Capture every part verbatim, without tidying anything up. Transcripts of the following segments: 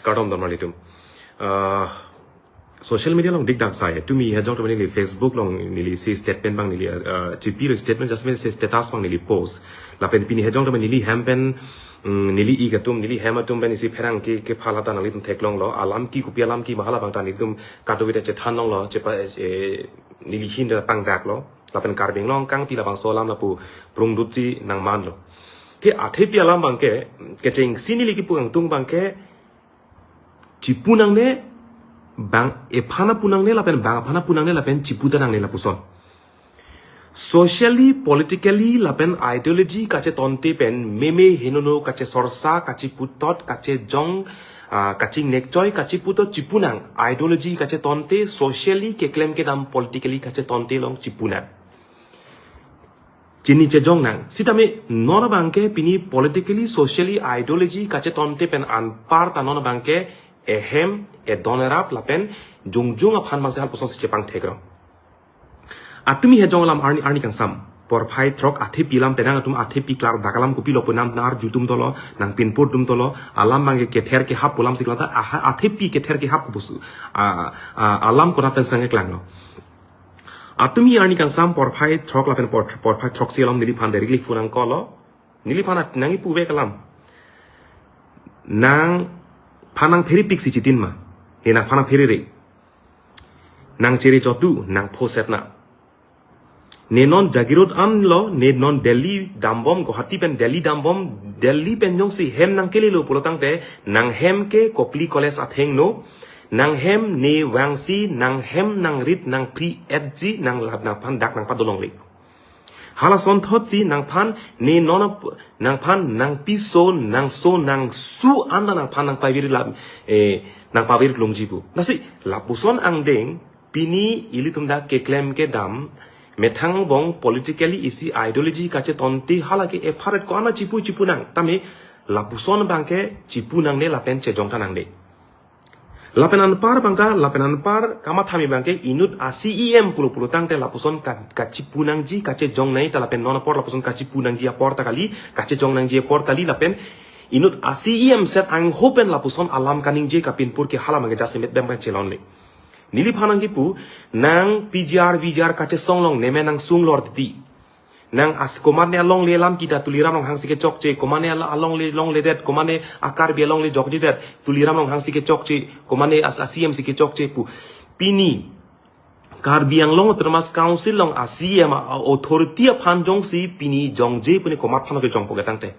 Kardom don marlitum. Uh, social media along dikdak sai. Tumi hejong tumi neli Facebook along neli si statement abang neli uh, G P lo statement just si status abang neli post. Lapen pini hejong tumi neli hem pen mm, neli ik atum, neli hem atum pen isi pherangke kepha lata nanglitum theklonglo. Alam ke kopi alam ke ma hala abang ta nelitum kadokave ta chethan longlo, chepa eh, neli ahin ta pangdaklo. Lapen Karbi Anglong kangpi labangso alam lapu prungdutji nangmanlo. Ke athepi alam abangke, kechengsi neli kipu kangtung abangke, chipu nangne, bang ephan apu nangne, lapen bang aphan apu nangne, lapen chipu ta nangne lapuson. Socially, politically, lapen ideology kachetonte pen, meme henono kachesorsa, kachiputhot, kachejong, ah, kachingnekchoi, kachiputhot, chipu nang, ideology kachetonte, socially keklem kedam, politically kachetonte along chipu nang. Chini chejong nang. Sitame non abangke pini politically, socially, ideology kachetonte pen anparta non abangke ehem, edon erap lapen jongjung aphan abangsi halpuson si chepangthekrong. Atumi hejong alam arni arni kangsam. Porphai throk athepi alam penang atum athepi klardak alam kopilo pu nang arju atum dolo, nangpinpur atum dolo, alam abangke kether kehap pu alam si klangta, aha, athepi kether kehap pu pusu. Ah, ah, alam konat pen si nangkeklanglo. Atumi arni kangsam porphai throk lapen por-, porphai throksi along neliphan directly phone nangkolo. Neliphan at nangkipu vek alam. Nangphan nangphere pik si chitin ma. Ne nangphan nangphere re. Nangchere chotu, nangphoset na. Ne non Jagiroad anlo, ne non Delhi dambom, Guwahati pen Delhi dambom, Delhi pen jongsi hem nangkelelo pulo tangte, nanghem ke Kopili College athengno, nanghem ne vangsi, nanghem nangrit nangphri-etji, nang lap nangphan dak nangpadolongle. Hala asonthotsi nangphan ne non ap-, nangphan nangpiso, nangso, nangsu anta nangphan nangpavir lam, eh, nangpavir longji pu. Lasi, lapuson angdeng, pini ilitum dak keklem kedam, methang angbong politically isi ideology kachetonte hala ke epharet ko-an chipu chipu nang. Tame lapuson abangke chipu nangne lapen chejong ta nangne. Lapen anpar abangta, lapen anpar kamatha mi abangke inut a C E M pulo pulo tangte lapuson ka, kachipu nangji, kachejong nangji ta lapen non apor lapuson kachipu nangji apor ta kali, kachejong nangji apor ta kali lapen inut a C E M set angho pen lapuson alam kaningje kapinpur ke hala abangke jasemet dem kan chelonle. Neliphan nangkipu, nang P G R, V G R kachesong long neme nangsung lor titi. Nang as komatne alongle alam kita Tuliram Ronghang si kechokche, komatne al-, alongle longledet, komatne a Karbi alongle jokjedet, Tuliram Ronghang si kechokche, komatne as a C E M si kechokche pu. Pini, Karbi Anglong Autonomous Council along a C E M a authority aphan jongsi pini jongje puni komat aphan kejongpo ke tangte.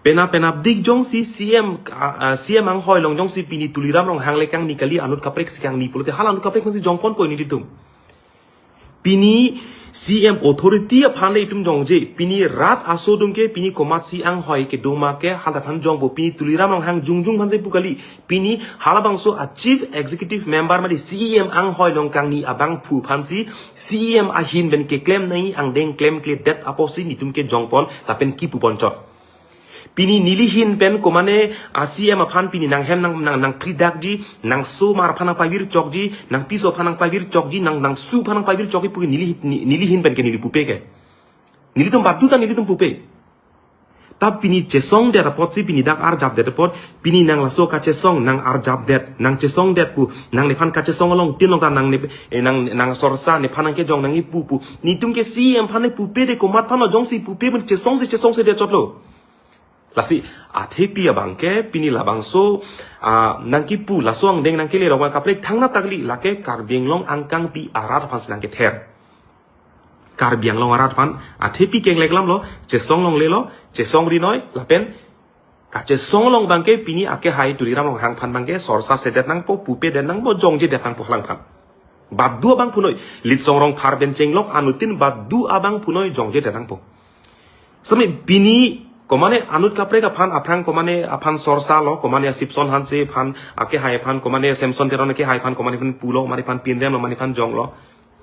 Pena penapdik jongsi C E M, a, a, C E M anghoi along jongsi pini Tuliram Ronghang le kangni kali anut kaprek si kangni pulote hala anut kaprek si jongponpo nelitum. Pini C E M authority aphan le itum jongje, pini rat aso atum ke, pini komatsi anghoi kedo ma ke, hala aphan jongpo, pini Tuliram Ronghang jongjung aphan si pu kali, pini halabangso a Chief Executive Member mali C E M anghoi along kangni abangphu aphansi, C E M ahin pen keklem nangji angdeng klemkledet apotsi nelitum kejongpon, lapen kipuponchot. Pini neli ahin pen komatne a C E M aphan pini nanghem nang, nang, nangphridakji, nangsomar aphan nangpavir chokji, nangpiso aphan nangpavir chokji, nang, nangsu aphan nangpavir chokji pu neli, ni-, neli ahin pen ke neli pupe ke. Nelitum badu ta nelitum pupe. Ta pini chesongdet apotsi pini dak arjapdet apot, pini nang laso kachesong nang arjapdet, nang chesongdet pu, nangliphan kachesong along tin along ta nang ne, eh, nang, nangsorsa nephan nangkejong nangkipu pu. Nelitum ke C E M aphan le pupe de komat aphan lo jongsi pupe pu chesongse chesongsedet chotlo. Lasi, athepi abangke, pini labangso, ah, nangkipu, laso angdeng nangkele rok kaprek thangnat ta kali, lake Karbi Anglong angkangpi arat aphansi nangkether. Karbi Anglong arat aphan, athepi kenglek alam lo, chesong longle lo, chesong rinoi, lapen, kachesong along abangke, pini akehai Tuliram Ronghang aphan abangke, sorsasedet nangpo, pupedet nangpo, jongjedet nangpo halaphan. Badu abangphu noi, Litsong Rongphar pen chenglok anuttin badu abangphu noi jongjedet nangpo. Sami pini komatne anut kaprek aphan aphrang komatne aphan sorsa lo, komatne asipson hanse aphan akehai aphan, komatne Samson Teron akehai aphan, komatne aphan pulo, komatne aphan pinrem lo, komatne aphan jonglo.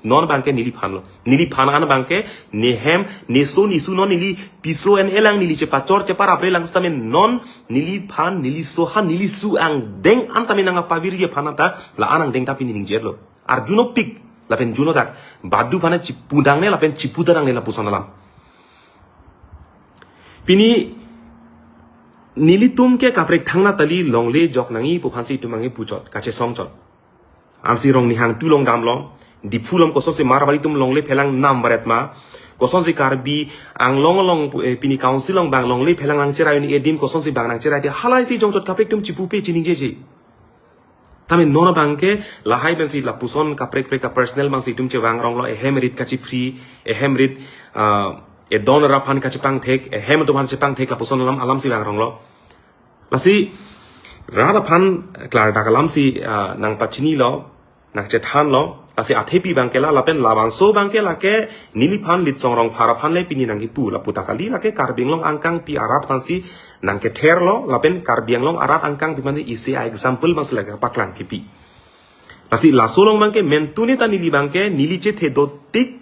Non abangke neliphan lo. Neliphan an abangke nehem, neso nesu non neli piso en elang neli chepachor cheparapre lang sitame non neliphan, neliso ha, nelisu angdeng an tame nangpavirji aphan ta la-an angdeng ta pini ningje lo. Arjunopik, lapen junodak, badu aphan chipu nangne, lapen chipu nangne lapuson alam. Pini Nelitum ke kaprek thangnattali longle jok nangji pu aphansi itum nangkepuchot, kachesongchot. Ansi Rongnihang atum along damlo, Diphu along kosonsi Marwari atum longle phelang nam varet ma, kosonsi Karbi Anglong along pu-, eh, pini council along bang longle phelang nangcherai un-e adim kosonsi bang nangcherai te halaisi jongchot kaprek atum chipupe chiningjeje. Tame non abangke lahai pensi lapuson kaprek kaprek ka personal bangsi itum chevang ronglo, ehem rit kachipri, ehem rit, ah, edon rap aphan kachepangthek, ehem atum aphan chepangthek lapuson alam alamsi vang ronglo. Lasi rat aphan klardak alamsi, ah, nangpachinilo, nangchethanlo, lasi athepi abangke la, lapen labangso abangke lake neliphan Litsong Rongphar aphan le pini nangkipu, lapu ta kali, lake Karbi Anglong angkangpi arat aphansi nangketherlo, lapen Karbi Anglong arat angkangpi mane isi a-example bangsi lake paklang kipi. Lasi laso along abangke mentune ta neli abangke neli chethe dotik,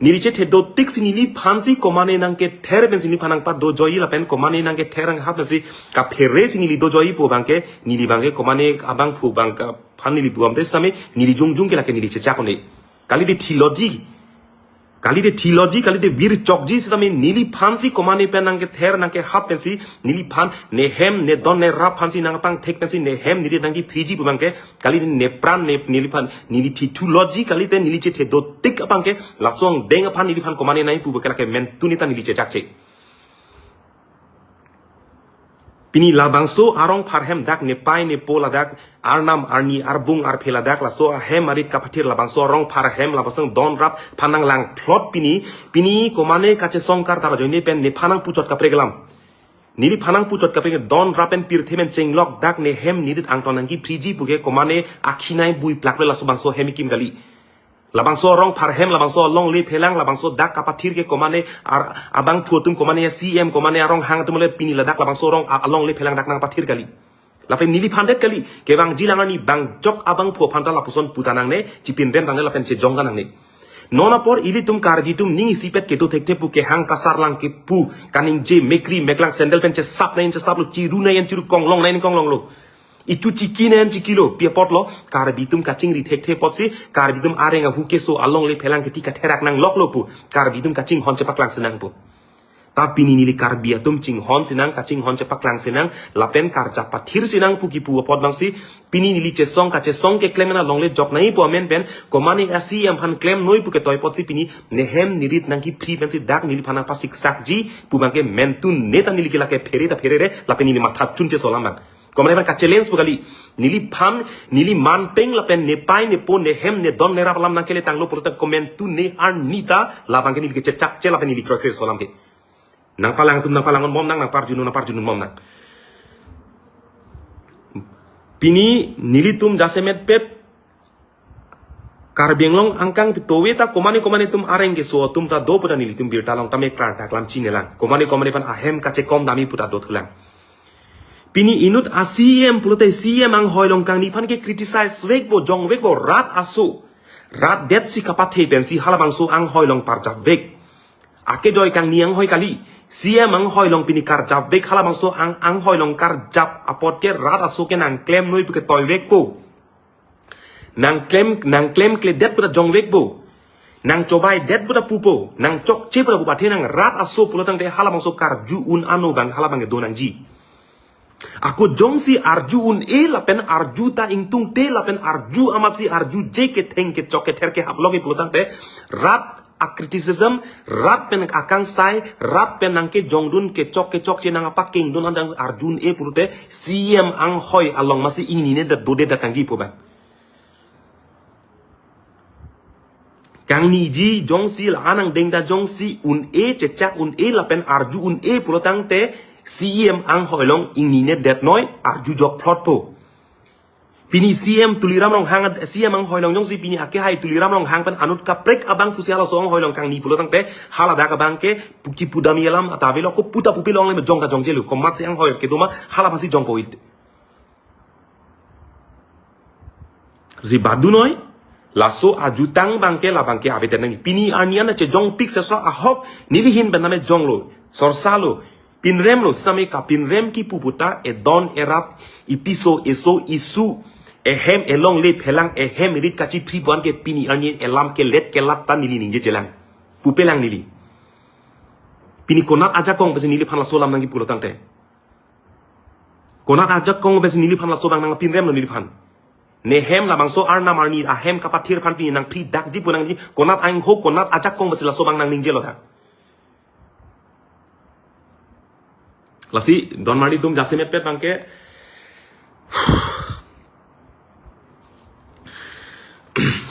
neli chethe dotik si neliphansi komane nangkether pensi neliphan nangpadojoiji lapen komane nangkether nanghap pensi kaphere si neli dojoiji pu abangke, neli abangke komane abangphu abangke aphan neli buam te sitame neli jongjong ke lake neli chechak un-e. Kalite theology, kalite theology, kalite vir chokji sitame neliphansi komane pen nangkether nangkehap pensi neliphan nehem nedon nerap aphansi nangpangthek pensi nehem nerit nangkiphriji pu abangke, kalite nepran ne neliphan neli thithology, kalite neli chethe dotik abangke laso angdeng aphan neliphan komane nangpu abangke lake mentune ta neli chechakche. Pini labangso arong pharhem dak nepei nepo ladak arnam arni arbung arphe ladak laso ahem arit kapathir labangso arong pharhem labangso don rap aphan nanglangplot pini, pini komane kachesong karta ajoine pen nephan nangpuchot kaprek alam. Neliphan nangpuchot kaprek don rap pen pirthe pen chenglok dak nehem nerit angton nangkiphriji puke komane akhinai bui plak le laso bangso hem ikim kali. Labangso arong pharhem, labangso alongle phelang, labangso dak kapathir ke komane ar-, abangphu atum komane a-C M, komane aronghang atum le pini ladak labangso arong a-, alongle phelang dak nangpathir kali. Lapen neliphan det kali, kevangji lang arni bang jok abangphu aphan ta lapuson puta nangne, chipinrem nangne lapen chejong ta nangne. Non apor ilitum Karbi atum ning isipet kedo thekthe pu kehang kasar lang kepu, kaningje mekri meklang sandal pen chesap nangji chesaplo, chiru nangji chiru konglong nangji konglonglo. Ichu chiki nangji chikilo, pi apotlo, Karbi atum kachingri thekthe apotsi, Karbi atum areng ahu keso alongle phelang keti katherak nangloklo pu, Karbi atum kachinghon chepaklang sinang pu. Ta pini neli Karbi atum chinghon sinang, kachinghon chepaklang sinang, lapen karjap pathir sinang pu kipu apot bangsi, pini neli chesong kachesong keklem na longle jok nangji pu amen pen, komane a-C M aphan klem noi pu ketoi apotsi pini, nehem nerit nangkiphri pensi dak neliphan nangpasiksakji pu abangke mentune ta neli ke lake phere ta pherere, lapen neli matha chunche so alam abang. Komane aphan ka-challenge pu kali. Neliphan, neli manpeng lapen nepei nepo nehem nedon nerap alam nangkele tanglo pulote komentune arni ta labangke neli kechechakche lapen neli kroikre so alam ke. Nangpalang atum nangpalang un bom nang, nangparjun un nangparjun un bom nang. Pini nelitum jasemet pet Karbi Anglong angkang pitove ta komane komane atum areng keso atum ta do pu ta nelitum birta along tame klardak alam chinelang. Komane komane aphan ahem kachekom damji pu ta dothulang. Pini inut a-C M pulote C M anghoi along kangni aphan ke criticize vekpo, jong vekpo, rat aso. Rat detsi kapathe pensi halabangso anghoi along parjap vek. Akejoi kangni anghoi kali. C M anghoi along pini karjap vek halabangso ang, anghoi along karjap apot ke rat aso ke nangklem noi pu ketoi vekpo. Nangklem, nangklemkledet pu ta jong vekpo. Nangchobai det pu ta pupo. Nangchokche pu ta pu pathe nang rat aso pulo tangte halabangso karju un ano abang halabang do nangji. Ako jongsi arju un-e lapen arju ta ingtungte lapen arju amatsi arjuje ketheng kechok kether kehap lok pulo tangte rat a-criticism, rat pen akangsai, rat pen nangkejongdun kechok kechokche nangpakengdun an dang arju un-e pulote C M anghoi along masi ingnine dat dodedat nangji pu abang. Kangniji jongsi la-an angdeng ta jongsi un-e chechak un-e lapen arju un-e pulo tangte C M anghoi along ingnine det noi arju jok phlotpo. Pini C M Tuliram Ronghang, C M anghoi along jongsi pini akehai Tuliram Ronghang pen anut kaprek abang pusi halaso anghoi along kangni pulo tangte haladak abang ke pu kipu damji alam ta avelo, ko pu ta pupe longle me jong ta jongjelo, komatsi anghoi kedo ma hala aphansi jongpo it. Si badu noi, laso ajutang abang ke labang ke avedet nangji. Pini arni an chejongpik sesro ahok neli ahin pen tame jonglo, sorsalo, pinremlo, sitame kapinrem kipu pu ta edon erap, ipiso eso isu, ehem elongle phelang, ehem erit kachipri pu an ke pini arni elam kelet kelat ta neli ningjejelang. Pupelang neli. Pini konat ajakong pensi neliphan laso alam nangkipulo tangte. Konat ajakong pensi neliphan laso abang nangpinremlo neliphan. Ne hem labangso arnam arni ahem kapathir aphan pini nangphri dakji pu nangji, konat angho, konat ajakong pensi laso abang nangningjelo dak. Lasi don marli atum jasemetpet abangke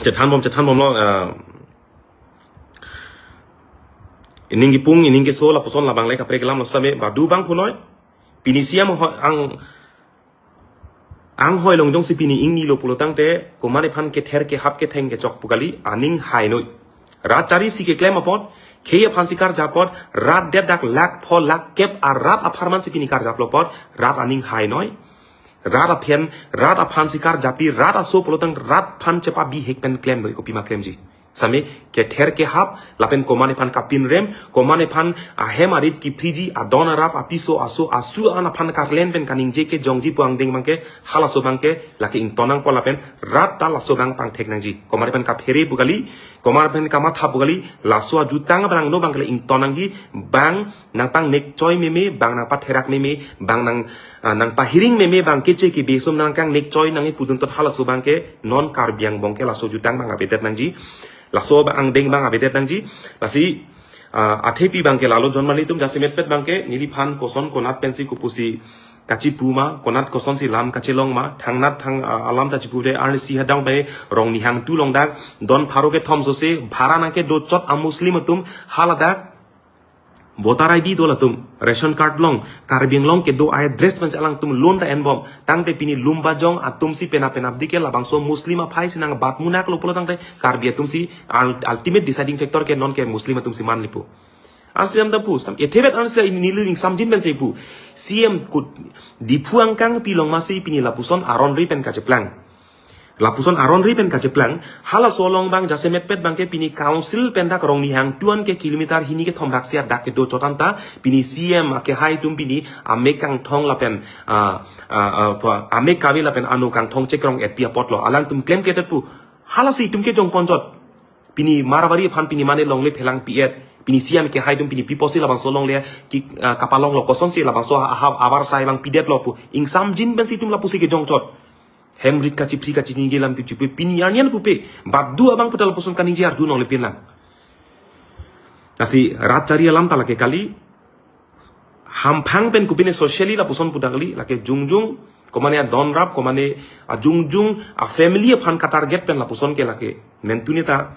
chethanbom, chethanbomlo, eh, ining kipung, ining keso lapuson labang le kaprek alam lo sitame badu abang punoi. Pini C M ho-, ang, anghoi along jongsi pini ingnilo pulotangte, komat aphan kether kehap ketheng kechok pu kali, aning hainoi. Rat chari si keklem apot, khei aphansi karjap apot, rat det dak lakh pho lakh kep arat apharman si pini karjaplo apot, rat aning hainoi. Rat aphan, rat aphansi karjapi, rat aso pulotang rat aphan chepabihek pen klemdoi, kopima klemji. Sitame kether kehap, lapen komat aphan kapinrem, komat aphan ahem arit kiphriji, adon arap, apiso aso, asu an aphan karlen pen kaningje kejongji pu angdeng abangke, halaso abangke lake ington nangpo lapen rat ta laso abang pangthek nangji. Komat aphan kaphere pu kali, komat aphan kamatha pu kali, laso ajutang abang no abangke le ington nangji, bang nangpangnek choi meme, bang nangpatherak meme, bang nang, ah, nangpahiring meme, bang keche kebe sum nangkangnek choi nangji pudun tot halaso abangke non Karbi angbong ke laso jutang abang avedet nangji. Laso abang angdeng abang avedet nangji. Lasi, ah, athepi abangke lalo don marli atum jasemetpet abangke neliphan koson konat pensi kopusi kachipu ma, konat kosonsi lam kachelong ma, thangnat thang, ah, alam ta chipude arnisi hadang bai Rongnihang two along dak, don pharo kethom sose, bhara nangkedo chot a Muslim atum, haladak voter I D do latum, ration card along, Karbi Anglong kedo a-address pensi alangtum lun ta enbom, tangte pini Lumbajong atumsi penap penapdik ke labangso Muslim aphai si nangbat munak lo pulotangte, Karbi atumsi ul-, ultimate deciding factor ke non ke Muslim atumsi manlipo. Arsi am ta pu, stam, ethebet arsi ini neli ning samjin pensi pu. C M kut Diphu angkang pilong masi pini lapuson aron ri pen kacheplang. Lapuson aron ri pen kacheplang, halaso along abang jasemetpet abangke pini council pen dak Rongnihang two an ke kilometer hini kethom dak si adak kedo chot anta, pini C M akehai atum pini amek kangthong lapen, ah, ah, ah, pa, amek kave lapen ano kangthong chekrong-etpi apotlo, alangtum klemkledet pu. Halasi itum kejongpon chot. Pini Marwari aphan pini mane longle phelangpi-et. Pini C M akehai atum pini pi apotsi labangso longle ki, ah, kapalonglo, kosonsi labangso ha, ha, avarsai abang pidetlo pu. Ingsamjin pensi itum lapusi kejong chot. Hem rit kachiphri kachiningje alam tu chipu pini arni an pupe. Badu abang pu ta lapuson kaningje arju nongle pinlang. Lasi rat chari alam ta lake kali. Hamphang pen kopine socially lapuson pu ta kali, lake jongjong, komane adon arap, komane ajungjung, a family aphan katarget pen lapuson ke lake. Mentune ta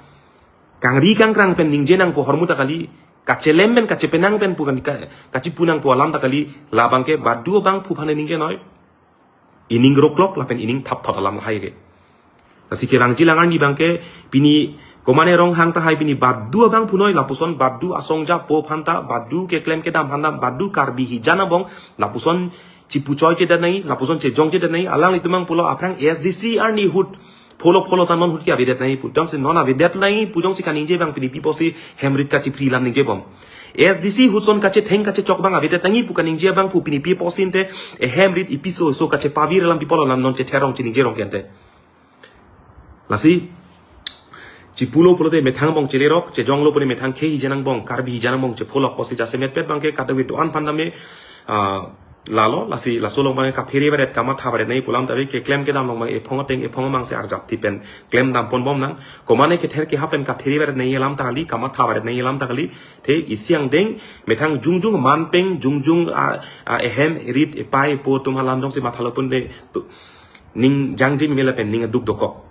kangri kangkrang pen ningje nangpo ahormu ta kali, kachelem pen kachepenang pen pu kan ka, kachipu nangpo alam ta kali, labangke badu abang pu aphan ningje noi. Ining roklok lapen ining thapthot alam lahai ke. Lasi kevangji lang arni abangke pini komane Ronghang tahai pini badu abang punoi lapuson badu asongja po aphanta badu keklem kedam aphanta badu Karbi hijan angbong lapuson chipu choi chedet nangji, lapuson chejong chedet nangji, alanglitum abang pulo aphrang A S D C arni ahut pholo pholo ta non ahut ke avedet nangji pu jongsi non avedet nangji pu jongsi kaningje abang pini pi apotsi hem rit kachiphri alam ningjebom. A S D C ahut ason kachetheng kachechok abang avedet nangji pu kaningje abang pu pini pi apotsi ante ehem rit ipiso so kachepavir alam pi apotlo, alam non chetherong chiningjerong ke ante. Lasi chipulo pulote methang angbong chelerok, chejonglo pune methang khei hijan angbong, Karbi hijan angbong chepholok apotsi jasemetpet abangke kadokave do-an aphan tame, ah, lalo, lasi laso along abang kaphere varet kamatha varet nangji pu alam ta ave, keklem kedam along abang ephong ateng ephong amang si arjap ti pen klemdam ponbom nang. Komane kether kehap pen kaphere varet nangji alam ta kali, kamatha varet nangji alam ta kali. The isi angdeng methang jongjong manpeng jongjong, ah, ah, ehem rit epai epo atum alam jongsi mathalo pun de tu, ning jangje meme lapen ning aduk dokok.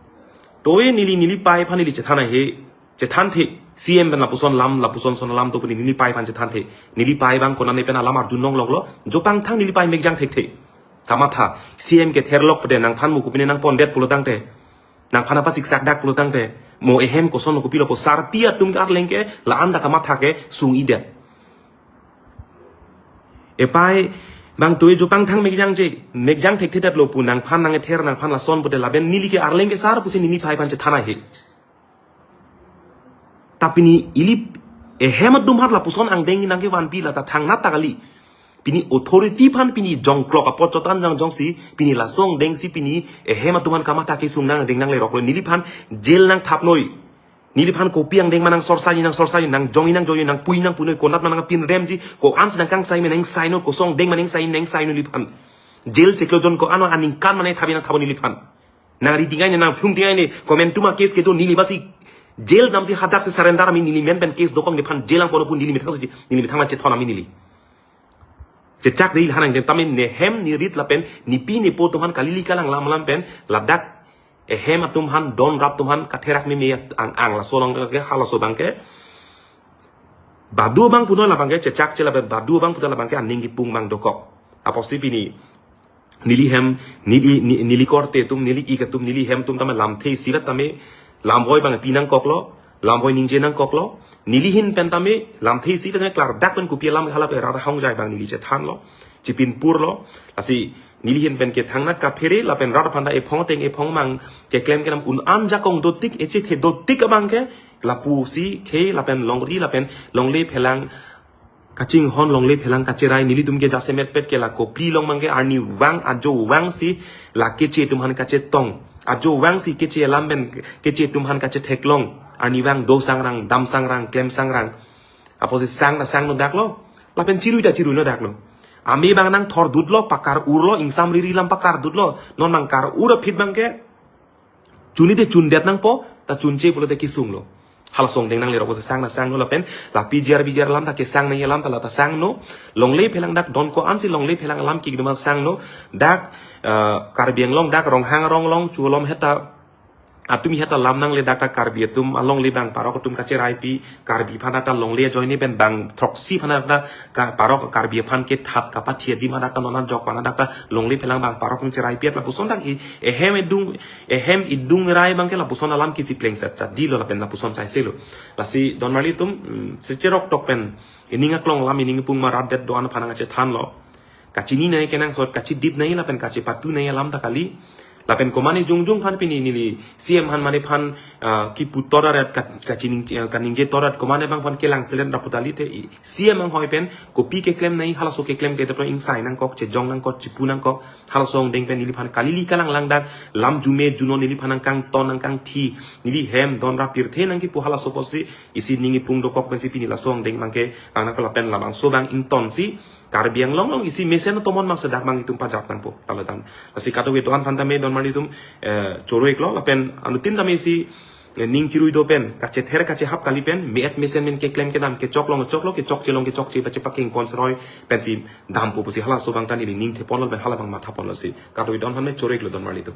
Toe neli neli pai aphan neli chethan ahe, chethanthe, C M pen lapuson alam, lapuson ason alam do pu neli pai aphan chethanthe. Neli pai abang konane pen alam arjun longloklo, jopang thang neli pai mekjang thekthe. Kamatha, C M ketherlok pede nangphan mo kopine nangpondet pulotangte, nangphan apa siksak dak pulotangte, mo ehem koson kopilo pu sarpi atum ke arleng ke, la-an ta kamatha ke sung-idet. Epai abang toe jopang thang mekjangje, mekjang thekthedetlo pu nangphan nangether nangphan lason pute lapen neli ke arleng ke sar pusi neli pai aphan chethan ahe. Ta pini ili ehem atum aphan lapuson angdeng nangkevanpi la ta thangnat ta kali. Pini authority aphan pini jongklok apot chotan jang jongsi pini laso angdengsi pini ehem atum aphan kamatha kesung nang angdeng nangleroklo, neliphan jail nangthapnoi. Neliphan kopi angdeng ma nangsorsaji nangsorsaji, nangjongji nangjongji, nangpuji nangpunoi, konat ma nangpinremji, ko-ansi nangkangsai ma nangsainoi, koson angdeng ma nangsaiji nangsainoi neliphan. Jail chiklo jon ko-an aningkan mane thabi nangthapon neliphan. Nang ri dingai ne, nang phlung dingai ne, komantu ma case kedo neli basi jail damsi hadak si surrender ami neli men pen case dokok nephan jail angkono pu neli methang si, neli methang ma chethon ami neli. Chechak dei lahan angdeng tame nehem nerit lapen nepi nepo atum aphan kalili kalang lam lam pen ladak ehem atum aphan don rap atum aphan katherak meme ang ang laso along ke halaso abang ke. Badu abang puno labang ke chechak che lapen badu abang puta labang ke aning kipung abang dokok. Apotsi pini neli hem, neli, ni- neli korte atum, neli ik atum, neli hem atum tame lamthe isivet tame lamvoi abang pi nangkoklo, lamvoi ningje nangkoklo, neli ahin pen tame lamthe isivet tame klardak pen kopi alam hala pe rat ahongjai abang neli chethanlo, chipinpurlo, lasi neli ahin pen ke thangnat kaphere, lapen rat aphan ta ephong ateng ephong mang keklem kedam un an jakong dotik, echethe dotik abang ke, lapusi ke, lapen longri, lapen longle phelang, kachinghon longle phelang kacherai, nelitum ke jasemet pet ke la kopri along abang ke arnivang ajo vangsi la keche atum aphan kachetong. Ajo vangsi keche alam pen keche atum aphan kachetheklong. Arnivang do sangrang, dam sangrang, klem sangrang. Apotsi sang ta sangno daklo. Lapen chirui ta chiruino daklo. Ame abang nangthor dutlo, pakar urlo, ingsam riri alam pakar dutlo. Non abang kar ur aphi abang ke chuni de chundet nangpo, ta chunche pulote kesunglo. Halaso angdeng nanglerok apotsi sang ta sangno lapen la PGR VGR alam ta kesang nangji alam ta la ta sangno. Longle phelang dak don ko-ansi longle phelang alam kikduma sangno. Dak, eh, Karbi Anglong dak Ronghang arong along cholom heta atum heta lam nangle dak ta Karbi atum alongle abang parok atum kacheraipi, Karbi aphan ta longle ajoine pen bang throksi aphan ta ka parok Karbi aphan kethap kapathe adim adak ta non ajok aphan adak ta longle phelang abang parok nangcheraipi at lapuson dak i ehem idung, ehem idung rai abang ke lapuson alam kisi plengset chadilo lapen lapuson chaiselo. Lasi don marli atum, mm, secherok tok pen ining aklong alam ining pung ma rat det do-an aphan nangchethanlo. Kachini nai kenangsot, kachidip nai lapen kachepatu nai alam ta kali. Lapen komane jongjong aphan pini neli CEM aphan mane aphan, ah, kipu toraret kat- kachining, ah, kaningje torat komane abang aphan kelang selen raputali te i CEM anghoi pen kopi keklem nai, halaso keklem ke deplo ingsai nangkok, chejong nangkok, chipu nangkok, halaso angdeng pen neliphan kalili kalang lang dak, lam jume juno neliphan nangkangton nangkangthi, neli hem don rap pirthe nangkipu halaso apotsi isi ning ipung dokok pensi pini laso angdeng abang ke bang nangkok lapen labangso abang ingtonsi Karbi Anglong along isi mesen tomon abang sedak abang itum pajak nangpo. Lalu tang lasi kadokave do-an aphan tame don marli atum, eh, choro iklo lapen anuttin tame isi, eh, ning chirui do pen, kachether kachehap kali pen, me-et mesen men keklem kedam, kechoklong choklo, kechokchelong kechokche, pache pakeng pon seroi pensi dampo pusi halaso abang ta neli ning theponlo pen hala abang mathaponlo si. Kadokave do-an aphan me choro iklo don marli atum.